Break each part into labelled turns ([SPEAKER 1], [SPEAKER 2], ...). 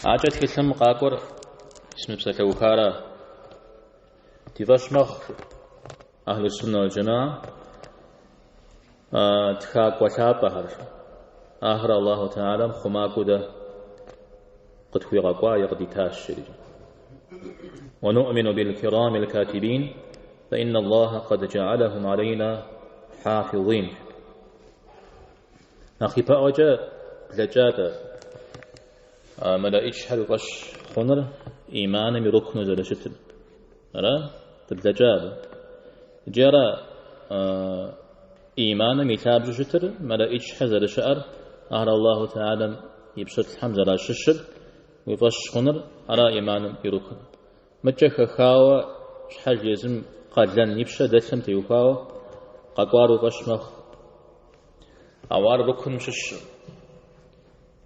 [SPEAKER 1] Акӏэ тхылъым къакӏуэр мис мы псалъэухара. Ди фӏэщ мэхъу Ахьлу Суннэ уал Джамаа тхакӏуэ лъапӏэхэр. Ахэр Аллаху Тэхьэлам хъумакӏуэу дэ къытхуигъэкӏуа е къыдитащ жери. ونؤمن بالكرام الكاتبين فإن الله قد جعلهم علينا حافظين. Нэхъ ипэӏуэкӏэ блэкӏат мэлэӏичхэр уи фӏэщ хъуныр иманым и рукну зэрыщытыр. Ара? Дыблэкӏа абы. Иджы ара иманым и лъабжьэу щытыр мэлэӏичхэр зэрыщыӏэр, ахэр Аллаху Тэхьэлам и пщылӏхэм зэращыщыр уи фӏэщ хъуныр, ара иманым и рукн. Мыкӏэ хэхауэ щхьэж езым къалэн и пщэ дэлъым теухуауэ къэкӏуар уи фӏэщ мэхъу. Ауэ ар рукным щыщыр.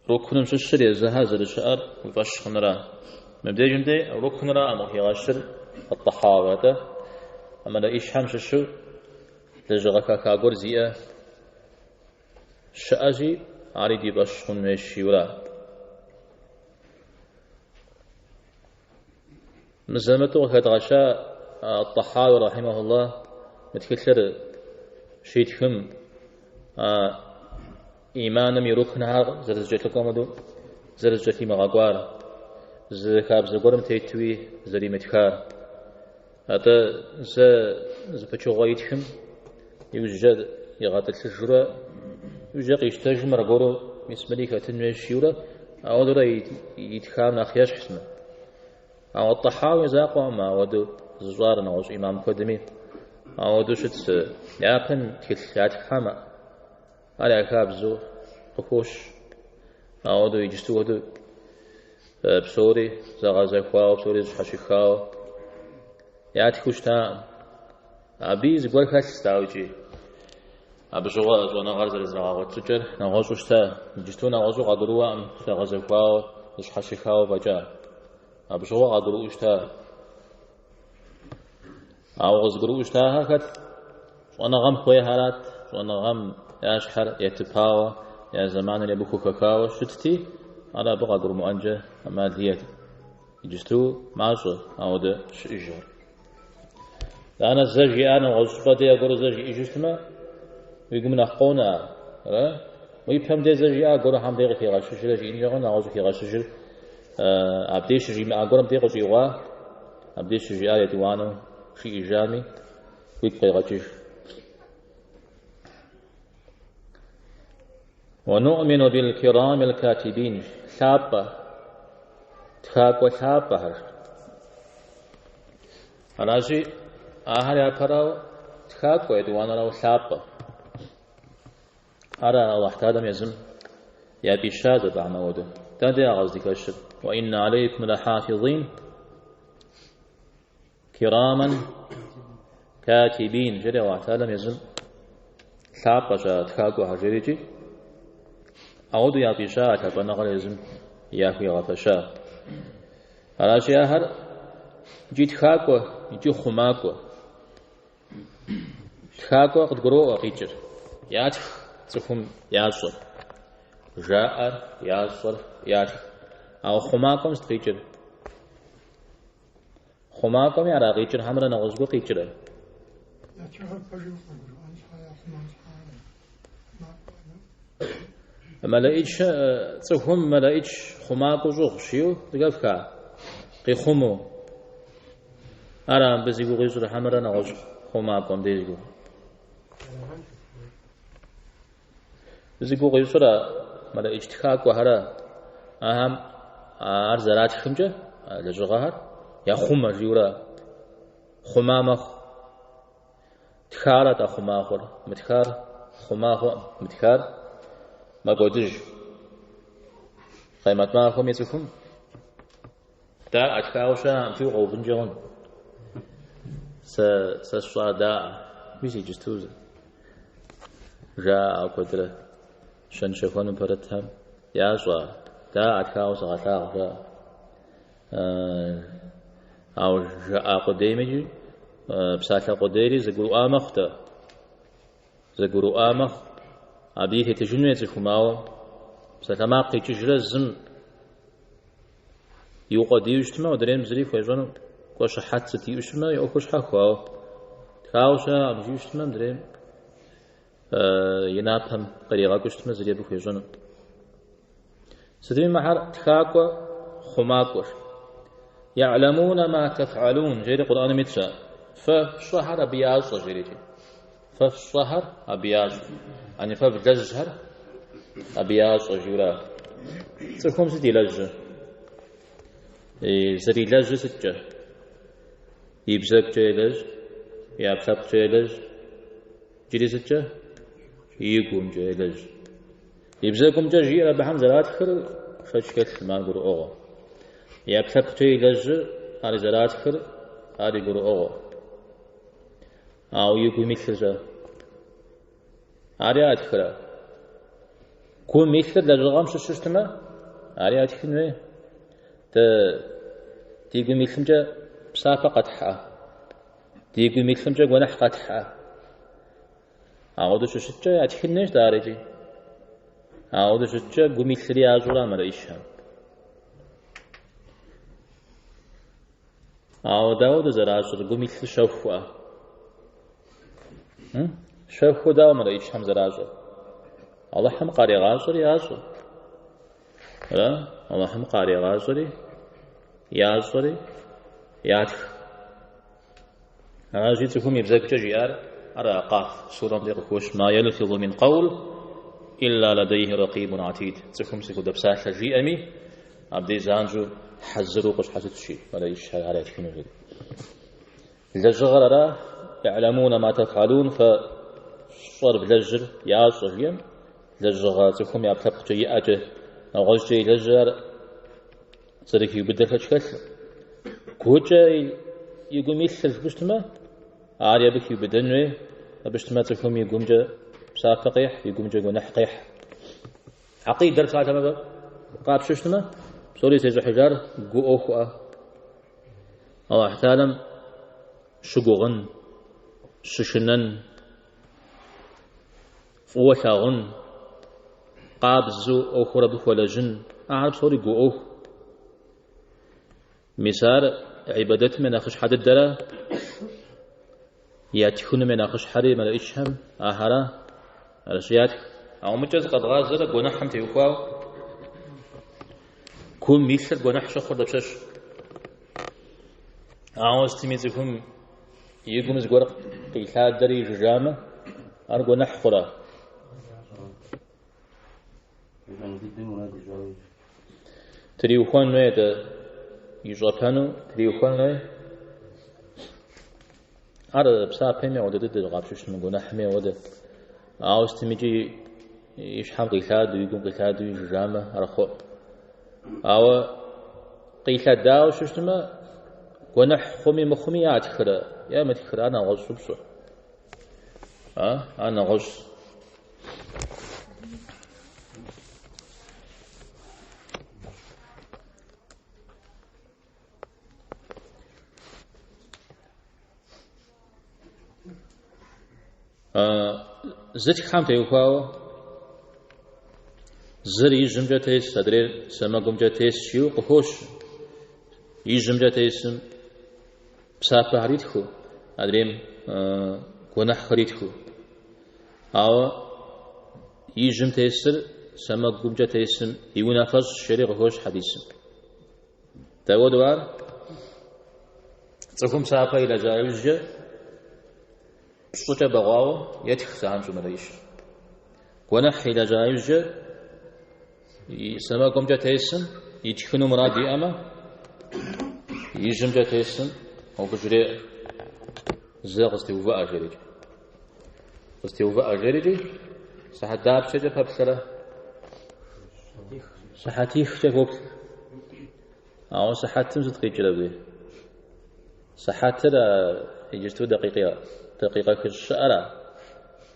[SPEAKER 1] Рукным щыщыр езыхэр зэрыщыӏэр уи фӏэщ хъуныра. Мыбдежым де рукныраӏым къыхигъэщыр Тӏэхьауи, атӏэ а мэлэӏичхэм щыщу лэжьыгъэ хэха гуэр зиӏэ щыӏэщи, ари ди фӏэщ хъун хуейщ жиӏэура. Мызэ-мытӏэу къыхэдгъэща Тӏэхьауи рахьимэхуллах мы тхылъыр щитхым а иманым и рукнхэр зэрызэкӏэлъыкӏуэм хуэдэу зэрызэкӏэлъимыгъэкӏуар, зы хабзэ гуэрым тетуи зэримытхар. Атӏэ зэ зы пычыгъуэ итхым иужькӏэ игъэтӏылъыжурэ, иужькӏэ къищтэжым аргуэру мис мыри хэтын хуейщ жиӏэурэ, ауэдурэ итхам нэхъ ещхьщ мыр. Ауэ Тӏэхьауи закъуэкъым ауэдэу зыщӏар нэгъуэщӏ имам куэдми ауэдэу щытщ. Япэм тхылъ ятххэм ар я хабзэу къыхощ. Ауэдэу иджысту хуэдэу псори зэгъэзэхуауэ, псори зэщхьэщыхауэ ятхыу щытакъым. Абыи зыгуэр хэлъщ, дауикӏи. Абы щыгъуэ щӏэныгъэр зэрызрагъэгъуэт щӏыкӏэр нэгъуэщӏу щыта. Иджысту нэгъуэщӏу къагурыӏуэкъым зэгъэзэхуауэ, зэщхьэщыхауэ фӏэкӏа. Абы щыгъуэ къагурыӏуэу щыта. Ауэ къызыгурыӏуэу щытахэр хэт? Щӏэныгъэм хуейхэрат, щӏэныгъэм я щхьэр етыпауэ, я зэманыр абы хухэхауэ щытти, ар абы къагурымыӏуэнкӏэ ӏэмал иӏэт. Иджысту мащӏэ ауэдэ щыӏэжыр. Итӏанэ зэ жиӏар нэгъуэщӏ щӏыпӏэ дей аргуэру зэ жиӏэжу щытмэ, уи гум нэхъ къонэ ар. Ара? Уи пэм дей зэ жиӏа гуэрхэм дей къыхигъэщыжрэ жиӏэнкӏэ хъун, нэгъуэщӏ къыхигъэщыжыр абдей щыжимыӏа гуэрым дей къыщӏигъуа, абдей щыжиӏар етӏуанэу жиӏэжами, уигу къегъэкӏыж. ونؤمن بالكرام الكاتبين лъапӏэ, тхакӏуэ лъапӏэхэр. Аращи, ахэр япэрауэ тхакӏуэ, етӏуанэрауэ лъапӏэ. Ар Аллахь Тэхьэлам езым яфӏищащ абыхэм ауэдэу. Дэнэ дей ар къыздыхэщыр? وإن عليكم لحافظين كراما كاتبين жери Аллахь Тэхьэлам езым лъапӏэщ а тхакӏуэхэр жерикӏи, ауэдэу яфӏища а лъапӏэныгъэр езым яхуигъэфэща. Аращи, ахэр икӏи тхакӏуэ, икӏи хъумакӏуэ. Тхакӏуэ къыдгуроӏуэ къикӏыр. Ятх цӏыхум ящӏэр. Жаӏэр, ящӏэр, ятх. Ауэ хъумакӏуэм сыт къикӏыр? Хъумакӏуэми ара къикӏыр хьэмэрэ нэгъуэщӏ гуэр къикӏрэ?
[SPEAKER 2] Ятхыгъэр пэжу къагурыӏуэн щхьа, яхъумэн щхьа хъумакӏуэ.
[SPEAKER 1] Мэлэӏич, цӏыхум мэлэӏич хъумакӏуэу щӏыгъущ, жиӏэу зэхэфха? Къихъумэу. Ара мыбы зи гугъу ищӏыр хьэмэрэ нэгъуэщӏ хъумакӏуэм дей зи гугъу? Зи гугъу ищӏыр а мэлэӏич тхакӏуэхэра? Ахэм ар зэратхымкӏэ, а лэжьыгъэхэр яхъумэ жиӏэура? Хъума мэхъу. Тхар атӏэ хъума хъур. Мытхар хъума хъуӏым. Мытхар мэкӏуэдыж. Къемэт махуэм и цӏыхум даӏэ тхауэ щыӏэкъым жиӏэу къэувынкӏэ хъун. Сэ сэ сщӏар даӏэ. Мис иджысту жаӏэ куэдрэ щэн-щэхуэным пэрытхэм ящӏа даӏэ тхауэ сыгъэлъагъу жаӏэ. Ауэ жаӏа къудеймикӏи псалъэ къудейри зэгурыӏуа мэхъу дэ. Зэгурыӏуа мэхъу. Абыи тетыжыну е цӏыхум, ауэ псалъэмакъ къикӏыжрэ зым. Иукъуэдийуэ щытмэ, адрейм зыри хуещӏэну, кӏуэ щыхьэт сыт иӏэу щытмэ, и ӏуэхур щхьэхуэ, ауэ тхауэ щыӏэкъым жиӏэу щытмэ, мыдрейм и напэм къригъэкӏуу щытмэ, зыри абы хуещӏэну. Сытми мыхьэр тхакӏуэ хъумакӏуэщ. Я'ламуна ма тэф'алун, жери Къурӏэным итщ ар. Фэ фщӏэхэр абы ящӏэ, жерикӏи. Фэ фщӏэхэр абы ящӏэ. Ани фэ влэжьхэр абы ящӏэ, жиӏэурэ. Цӏыхум сыт илэжьыр? Зэрилэжьыр сыткӏэ? И бзэгукӏэ елэжь, и ӏэпкълъэпкъкӏэ елэжь, иджыри сыткӏэ? И гумкӏэ елэжь. И бзэгумкӏэ жиӏэр абыхэм зэратхыр шэч хэлъкъым, ар гурыӏуэгъуэ. И ӏэпкълъэпкъкӏэ илэжьыр ари зэратхыр ари гурыӏуэгъуэ. Ауэ и гум илъыр-щэ? Ари ятхрэ? Гум илъыр лэжьыгъэм щыщу щытмэ, ари ятхын хуей. Дэ ди гум илъымкӏэ псапэ къэтхьа? Ди гум илъымкӏэ гуэныхь къэтхьа? Ауэдэу щыщыткӏэ ятхын хуейщ ар икӏи. Ауэдэу щыткӏэ гум илъри ящӏэура мэлэӏичхэм. Ауэ дауэдэу зэращӏыр гум илъыр щэхуӏэ? Щэхуу дауэ мэлэӏичхэм зэращӏыр? Алыхьым къаригъащӏэри ящӏэ. Ара? Алыхьым къаригъащӏэри ящӏэри ятх. Аращи, цӏыхум и бзэгукӏэ жиӏар ар Къаф сурэм де къыхощ. Ма ялфизу мин къаул илла ладейхи ракъибун атид. Цӏыхум сыт хуэдэ псалъэ жиӏэми, абдей занщӏэу хьэзыру къыщхьэщытщи, мэлэӏичхэр ар ятхыну жери. Лэжьыгъэр ара, я'ламуна ма тэф'алун, фэ фщӏэр влэжьыр ящӏэ жиӏэм, лэжьыгъэ цӏыхум и ӏэпкълъэпкъкӏэ и ӏэкӏэ, нэгъуэщӏкӏэ илэжьыр ар зэрыхиубыдэр шэч хэлъкъым. Гукӏэ и гум илъыр жыпӏэу щытмэ, ари абы хиубыдэн хуей, абы щытмэ цӏыхум и гумкӏэ псапэ къехь, и гумкӏэ гуэныхь къехь. Акъидэр псалъэм абы къапщтэу щытмэ, псори зытещӏыхьыжар гу ӏуэхуӏэ. Аллахь Тэхьэлам щыгугъын, щышынэн, фӏыуэ лъагъун, къабзэу ӏуэхур абы хуэлэжьын, ахэр псори гу ӏуэху. Мис ар ибадэтым я нэхъыщхьэ дыдэрэ, ятхынум я нэхъыщхьэри мэлэӏичхэм ахара, аращи ятх. Ауэ мыкӏэ зыкъэбгъазэрэ гуэныхьым теухуауэ, гум илъыр гуэныхь щыхъур дапщэщ? Ауэ сытми цӏыхум и гум зыгуэр къилъадэри ижыжамэ, ар гуэныхь хъурэ? Триухуэн хуей дэ ищӏэпэну, триухуэн хуей. Ар псапэми ауэдэ дыдэ къапщтэу щытмэ, гуэныхьми ауэдэ. Ауэ сытмикӏи и щхьэм къилъадэу, и гум къилъадэу ижыжамэ, ар хъу. Ауэ къилъэдауэ щыщытмэ, гуэныхь хъуми мыхъуми ятхрэ, ямытхрэ, ар нэгъуэщӏ упщӏэ. Ар нэгъуэщӏ. Зытххэм теухуауэ зыр ижьымкӏэ тес, адрейр сэмэгумкӏэ тес жиӏэу къыхощ. Ижьымкӏэ тесым псапэхэр итхыу, адрейм гуэныхьхэр итхыу. Ауэ ижьым тесыр сэмэгумкӏэ тесым и унафэщӏщ жери къыхощ хьэдисым. Дауэдэу ар? Цӏыхум псапэ илэжьа иужькӏэ пщӏыкӏэ бэгъуауэ етх занщӏэу мэлэӏичым. Гуэныхь илэжьа иужькӏэ и сэмэгумкӏэ тесым итхыну мурад иӏэмэ, ижьымкӏэ тесым абы жреӏэ, зэ къыстеувыӏэ жерикӏи. Къыстеувыӏэ жерикӏи, сыхьэт дапщэкӏэ пэплъэрэ? Сыхьэтихкӏэ поплъэ. Ауэ сыхьэтым сыт къикӏыр абы? Сыхьэтыр иджысту дакъикъэ хыщӏ щыӏэра?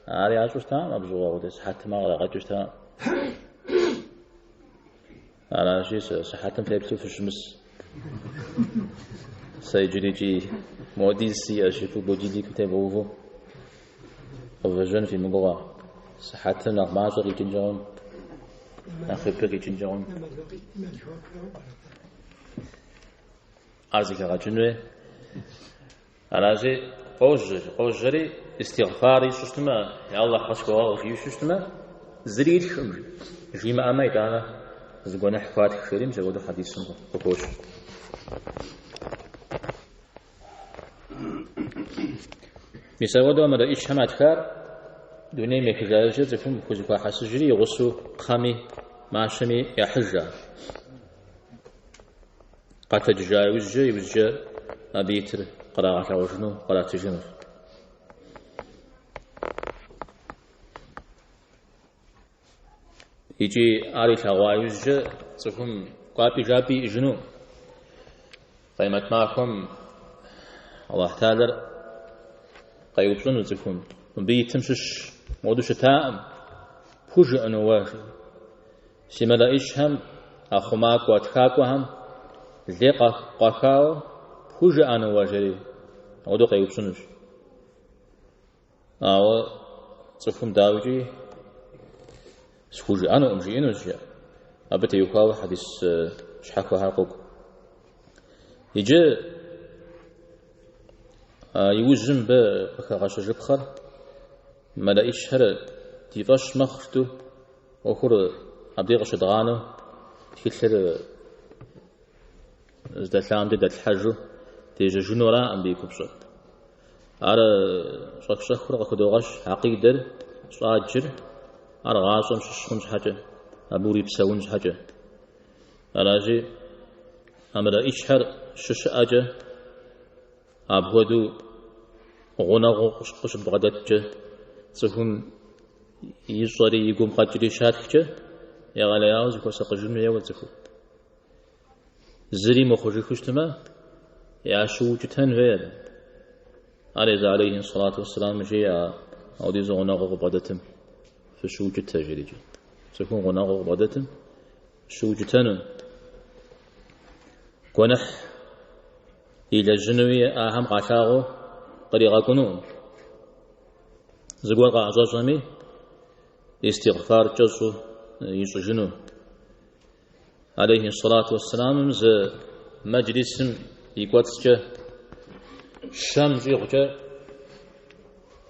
[SPEAKER 1] Ар ящӏу щытакъым абы щыгъуэ, ауэдэ сыхьэтым ар кърагъэкӏыу щытакъым. Аращи, сыхьэтым феплъу фыщымыс. Сэ иджырикӏи модиз сиӏэщ, жыфӏэу будильникым тевгъэувэу къывэжьэн фи мыгугъэ. Сыхьэтым нэхъ мащӏэ къикӏынкӏэ хъун, нэхъыбэ къикӏынкӏэ хъун. Ар зэхэгъэкӏын хуей. Аращи, къожьэ, къожьэри истигъфар ищӏу щытмэ, я Аллахь къысхуэгъэгъу жиӏэу щытмэ, зыри итхкъым, жимыӏэмэ итӏанэ зы гуэныхь хуатх жери мис апхуэдэу хьэдисым къыхощ. Мис апхуэдэу мэлэӏичхэм ятхар дунейм ехыжа иужькӏэ цӏыхум хузэхуахьэсыжри и гъусэу кхъэми мащэми яхьыж ар. Къэтэджыжа иужькӏэ, иужькӏэ абы итыр кърагъэлъэгъужыну, къратыжынущ. Икӏи ар илъэгъуа иужькӏэ цӏыхум кӏуапӏи жапӏи иӏэжыну. Къемэт махуэм Аллахь Тэхьэлэр къеупщӏыну цӏыхум, мыбы итым щыщ мыуэду щытаӏым, пхужыӏэну уэ? Си мэлэӏичхэм, а хъумакӏуэ тхакӏуэхэм лей къуахауэ пхужыӏэну уэ, жери ауэдэу къеупщӏынущ. Ауэ цӏыхум дауикӏи схужыӏэнукъым, жиӏэнущ, жиӏэ. Абы теухуауэ хьэдис щхьэхуэхэр къокӏуэ. Иджы иужьым мыбы къыхэгъэщыжыпхъэр мэлэӏичхэр ди фӏэщ мэхъу жытӏэу ӏуэхур абдей къыщыдгъанэу тхылъыр здэлъам дей дэтлъхьэжу дежьэжыну араӏым абы и купщӏэр. Ар щӏэх-щӏэхыурэ къыхыдогъэщ акъидэр щӏаджыр, ар гъащӏэм щыщ хъун щхьэкӏэ, абы урипсэун щхьэкӏэ. Аращи, а мэлэӏичхэр щыщыӏэкӏэ, апхуэдэу гъунэгъуу къыщыббгъэдэткӏэ, цӏыхум ищӏэри и гум къэкӏри щатхкӏэ, егъэлеяуэ зыхуэсакъыжын хуейуэ цӏыхур. Зыри мыхъужыхыу щытмэ, ящыукӏытэн хуей абы. Ар езы алейхи сэлату уэсселам жеӏэ ауэдизу гъунэгъуу къыбгъэдэтым фыщыукӏытэ жерикӏэ. Цӏыхум гъунэгъуу къыбгъэдэтым щыукӏытэну. Гуэныхь илэжьынуи ахэм къалъагъуу къригъэкӏунукъым. Зыгуэр къаӏэщӏэщӏэми, истигъфар кӏэщӏу ищӏыжыну. Алейхи сэлату уэсселамым зы мэджлисым и кӏуэцӏкӏэ щэм щӏигъукӏэ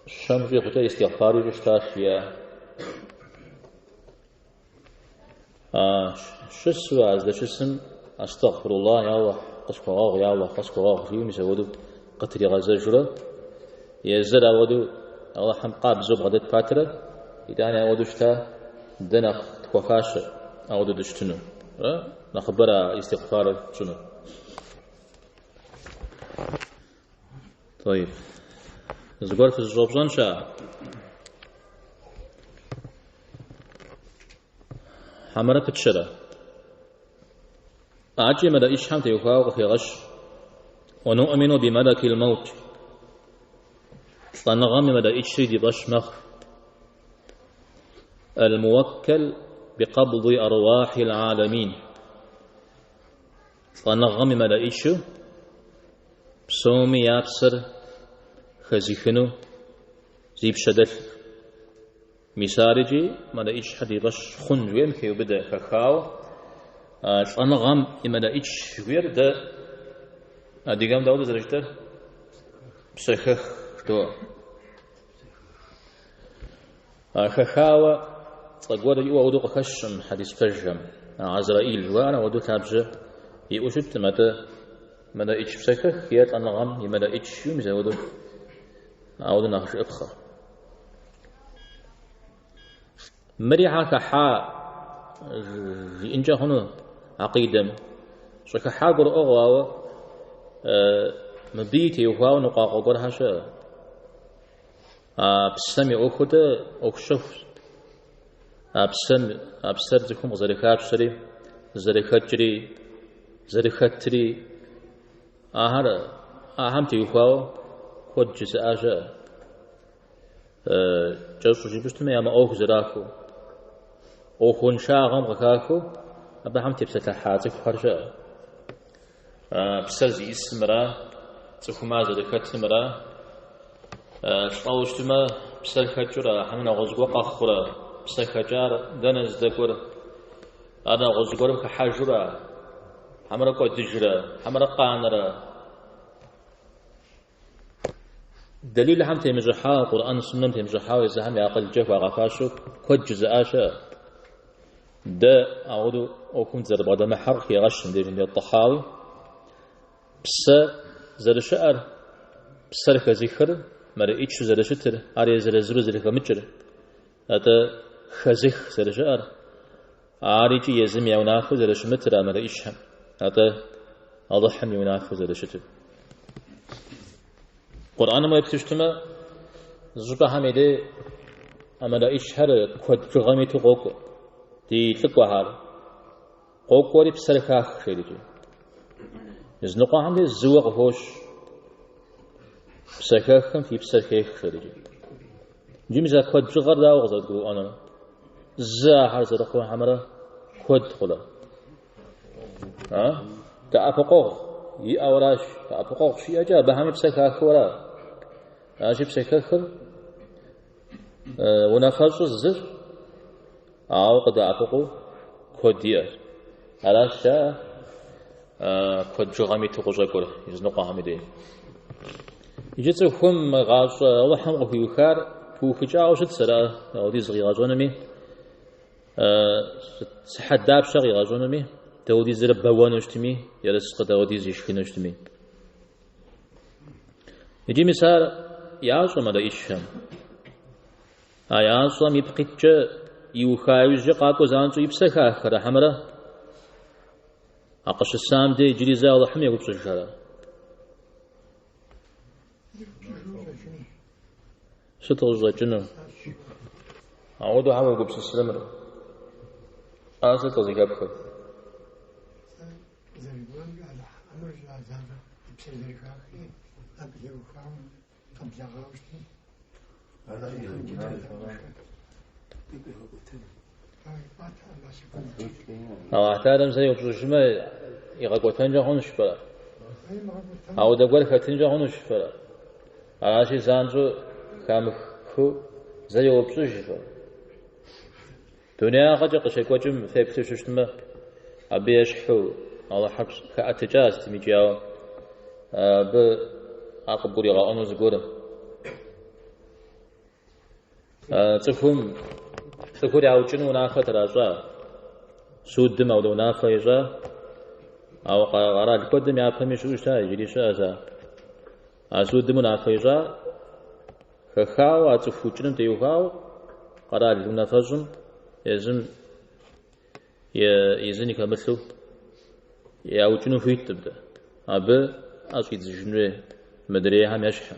[SPEAKER 1] щэм щӏигъукӏэ истигъфар ищӏу щытащ, жиӏа. Щысу а здэщысым астэгъфируллах, я Аллахь, къысхуэгъэгъу, я Аллахь, къысхуэгъэгъу, жиӏэу мис апхуэдэу къытригъэзэжурэ, езыр ауэдэу Аллахьым къабзэу бгъэдэт пэтрэ, итӏани ауэдэу щыта дэ нэхъ тхуэфащэ ауэдэу дыщытыну, нэхъыбэрэ а истигъфарыр тщӏыну. Тӏэйиб. Зыгуэр фызыщӏэупщӏэн щыӏэ? Хьэмэрэ пытщэрэ? Адэкӏи мэлэӏичхэм теухуауэ къыхегъэщ. Уануӏмину бимэлэкил мэут. Лӏэныгъэм и мэлэӏичри ди фӏэщ мэхъу. Аль-муаккал бикъэбди аруахил аламин. Лӏэныгъэм и мэлэӏичу псоми я псэр хэзыхыну зи пщэ дэлъыр. Мис ар икӏи мэлэӏичхэр ди фӏэщ хъун жыхуиӏэм хеубыдэ хэхауэ лӏэныгъэм и мэлэӏич жыхуиӏэр дэ адыгэм дауэ дызэрыжытӏэр? Псэхэх жыдоӏэ. Хэхауэ цӏэ гуэр иӏэу ауэдэу къыхэщкъым хьэдис пэжхэм. Азраил жыхуаӏэр ауэдэу лъабжьэ иӏэу щыткъым, атӏэ мэлэӏич псэхэх е лӏэныгъэм и мэлэӏич жиӏэу мис ауэдэу ауэдэу нэхъ жыӏэпхъэ. Мыри хьэ хыхьа жиӏэнкӏэ хъуну акъидэм. Щӏыхыхьа гурыӏуэгъуэ, ауэ мыбыи теухуауэ ныкъуакъуэ гуэрхэр щыӏэ. А псэм и ӏуэхур дэ ӏуэху щэхущ. А псэм, а псэр цӏыхум къызэрыхапщэри, зэрыхэкӏри, зэрыхэтри, ахэр, ахэм теухуауэ куэд жызыӏа щыӏэ. Кӏэщӏу жыпӏэу щытмэ, ямыӏуэху зэрахуэу, ӏуэхуншагъэм къыхахыу абыхэм тепсэлъыхьа цӏыхухэр щыӏэ. Псэр зиӏысымрэ, цӏыхум ар зэрыхэтымрэ, лӏэуэ щытмэ, псэр хэкӏыурэ, хьэмэ нэгъуэщӏ гуэр къэхъурэ, псэ хэкӏар дэнэ здэкӏуэр, ар нэгъуэщӏ гуэрым хыхьэжурэ. Хьэмэрэ кӏуэдыжрэ, хьэмэрэ къанэрэ? Дэлилхэм темыщӏыхьауэ, Къурӏэн суннэм темыщӏыхьауэ езыхэм я акъылкӏэ хуагъэфащэу куэд жызыӏа щыӏэ. Дэ ауэдэу ӏуэхум дызэрыбгъэдэмыхьэр къыхегъэщ мыбдежым Тӏэхьауи. Псэ зэрыщыӏэр, псэр хэзыхыр мэлэӏичу зэрыщытыр, ар езыр-езыру зэрыхэмыкӏыр, атӏэ хэзых зэрыщыӏэр, ар икӏи езым я унафэу зэрыщымытыр а мэлэӏичхэм, атӏэ Алыхьым и унафэу зэрыщытыр. Къурӏэным уеплъу щытмэ, зы щӏыпӏэхэм и дей а мэлэӏичхэр куэд бжыгъэм иту къокӏуэ. Ди лӏыкӏуэхэр къокӏуэри псэр хах, жерикӏи. Языныкъуэхэм дей зыуэ къыхощ. Псэхэхым фи псэр хех, жерикӏи. Иджы мис а куэд бжыгъэр дауэ къызэрыдгурыӏуэнур? Зы ахэр зэрыхъур хьэмэрэ куэд хъурэ? А? Дэӏэпыкъуэгъу иӏэу аращ. Дэӏэпыкъуэгъу щиӏэкӏэ абыхэми псэ хахыу ара. Аращи псэхэхыр унафэщӏыр зыщ, ауэ къыдэӏэпыкъуу куэд иӏэщ. Аращ жаӏэ куэд бжыгъэм иту къыщӏэкӏуэр языныкъуэхэм и дей. Иджы цӏыхум гъащӏэ Алыхьым къыхуиухар пыухыкӏауэ щытщ, ара дауэдиз къигъэщӏэнуми, сыхьэт дапщэ къигъэщӏэнуми, дауэдизрэ бэуэну щытми, ерыскъы дауэдиз ишхыну щытми. Иджы мис ар ящӏэ мэлэӏичхэм. А ящӏэм ипкъ иткӏэ иуха иужькӏэ къакӏуэу занщӏэу и псэ хахрэ хьэмэрэ а къыщысам де иджыри зэ Алыхьым еупщӏыжхэрэ? Сыт къыщӏэкӏыну? Ауэдэу хьэ уегупсысрэ мыр? Ар сыт къызыхэпхыр?
[SPEAKER 2] Зэрыгуэмкӏэ Алыхь ӏэмыр щӏа занщӏэу и псэр зэрыхахри, абы теухуауэ къэблэгъауэ щытми,
[SPEAKER 1] Алыхь Тэхьэлам зэ еупщӏыжмэ, игъэкӏуэтэнкӏэ хъунущ жыпӏэрэ? Ауэдэ гуэр хэтынкӏэ хъунущ жыпӏэрэ? Аращи, занщӏэу хамыхыу зэ еупщӏыж жыпӏэрэ? Дунеягъэкӏэ къыщекӏуэкӏым феплъу щыщытмэ, абы ещхьу Алыхьыр хэӏэтыкӏа сытым икӏи, ауэ абы ар къыбгуригъэӏуэну зыгуэр. Цӏыхум цӏыхур яукӏыну унафэ тращӏа, судым ауэдэ унафэ ищӏа, ауэ къэрал куэдым япэми щыӏэу щыта, иджыри щыӏэщ ар. А судым унафэ ищӏа, хэхауэ а цӏыху укӏыным теухуауэ къэрал унафэщӏым езым изын хэмылъу яукӏыну хуиткъым. Абы ӏэ щӏидзыжын хуей мыдрейхэм ещхьу.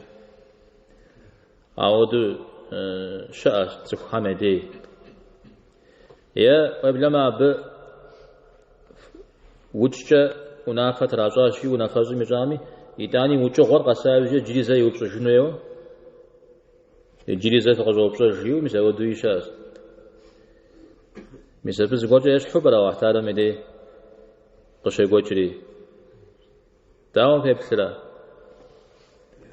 [SPEAKER 1] Ауэдэу щыӏэщ цӏыхухэм я дей. Е уеблэмэ абы укӏкӏэ унафэ тращӏащи, унафэщӏым ищӏами, итӏани укӏыгъуэр къэса иужькӏэ иджыри зэ еупщӏыжыну еуэ, иджыри зэ фыкъыщӏэупщӏэж жиӏэу, мис ауэдэуи щыӏэщ. Мис абы зыгуэркӏэ ещхьу пӏэрэ Алыхь Тэхьэлам и дей къыщекӏуэкӏри? Дауэ феплърэ?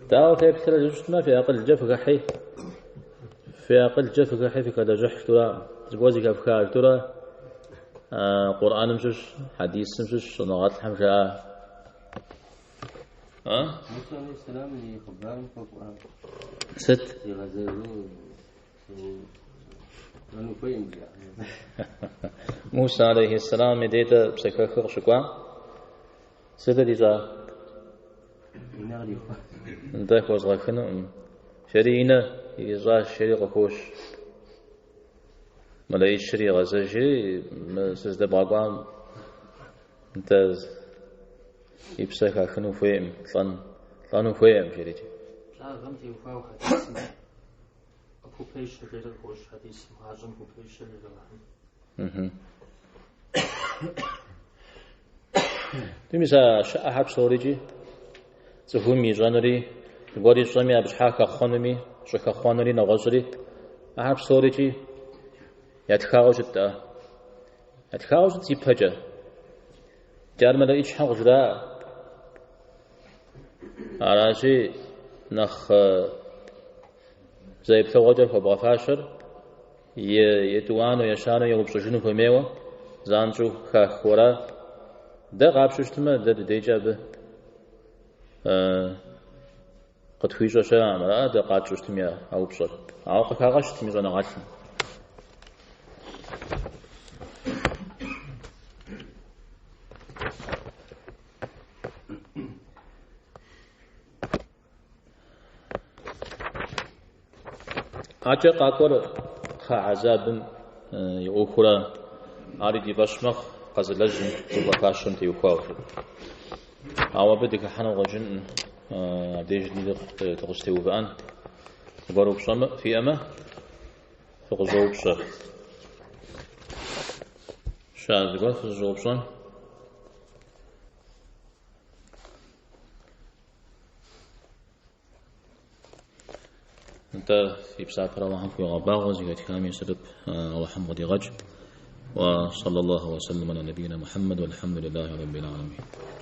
[SPEAKER 1] Дауэ феплърэ жыпӏэу щытмэ, фи акъылкӏэ фыхыхьи, фи акъылкӏэ фыхыхьи фыхэлэжьыхь жытӏэура, зыгуэр зэхэфха жытӏэура, Къурӏэным щыщ, хьэдисым щыщ щӏэныгъэлӏхэм жаӏа.
[SPEAKER 3] Мусэ алейхьэссэлам и хъыбарым хуэкӏуа.
[SPEAKER 1] Сыт?
[SPEAKER 3] Зигъэзэжу лӏэну хуейм жаӏэ.
[SPEAKER 1] Мусэ алейхьэссэлам и дей-тӏэ псэхэхыр къыщыкӏуам, сытыт ищӏа?
[SPEAKER 3] И нэ кърихуа.
[SPEAKER 1] Нтӏэ хозгъэхынукъым. Жери и нэ ирищӏащ, жери къыхощ. Мэлэӏичыр игъэзэжри, мы сыздэбгъэкӏуам нтӏэ и псэ хахыну хуейкъым, лӏэн, лӏэну хуейкъым, жерикӏи.
[SPEAKER 3] Лӏагъэм теухуауэ хьэдисым къыпхупещэ, жери къыхощ хьэдисым, гъащӏэм хупещэ, жери Алыхьым.
[SPEAKER 1] Мис а щыӏэхэр псорикӏи, цӏыхум ищӏэнури, зыгуэр ищӏэми, абы щхьа хэхъуэнуми, щӏыхэхъуэнури, нэгъуэщӏри, ахэр псорикӏи ятхауэ щыт-тӏэ. Ятхауэ щыт ипэкӏэ. Икӏи ар мэлэӏичхэм къыжраӏэ. Аращи, нэхъ зэ еплъыгъуэкӏэ хуэбгъэфащэр етӏуанэу, ещанэу еупщӏыжыну хуэмейуэ занщӏэу хахыу ара. Дэ къапщтэу щытмэ, дэ дыдейкӏэ абы къытхуищӏэ щыӏэкъым, ара дэ къатщӏэу щытми а упщӏэр. Ауэ къыхагъэщтми щӏэныгъэлӏым. Акӏэ къакӏуэр кхъэ хьэзабым и ӏуэхура, ари ди фӏэщ мэхъу къэзылэжьым зыхуэфащэм теухуауэ. Ауэ абы дыхыхьэну къыщӏэкӏынкъым, абдеж дыкъыщытеувыӏэн. Зыгуэр упщӏэ фиӏэмэ, фыкъыщӏэупщӏэ. Щыӏэ зыгуэр фызыщӏэупщӏэн? Нтӏэ, фи псапэр Алыхьым фхуигъэбагъуэ, зэхэтхами сэбэп Алыхьым къыдигъэкӏ. Уа саллаллаху уа саллам аля набийна Мухьэммэд, уалхьэмдулиллахи раббил аламин.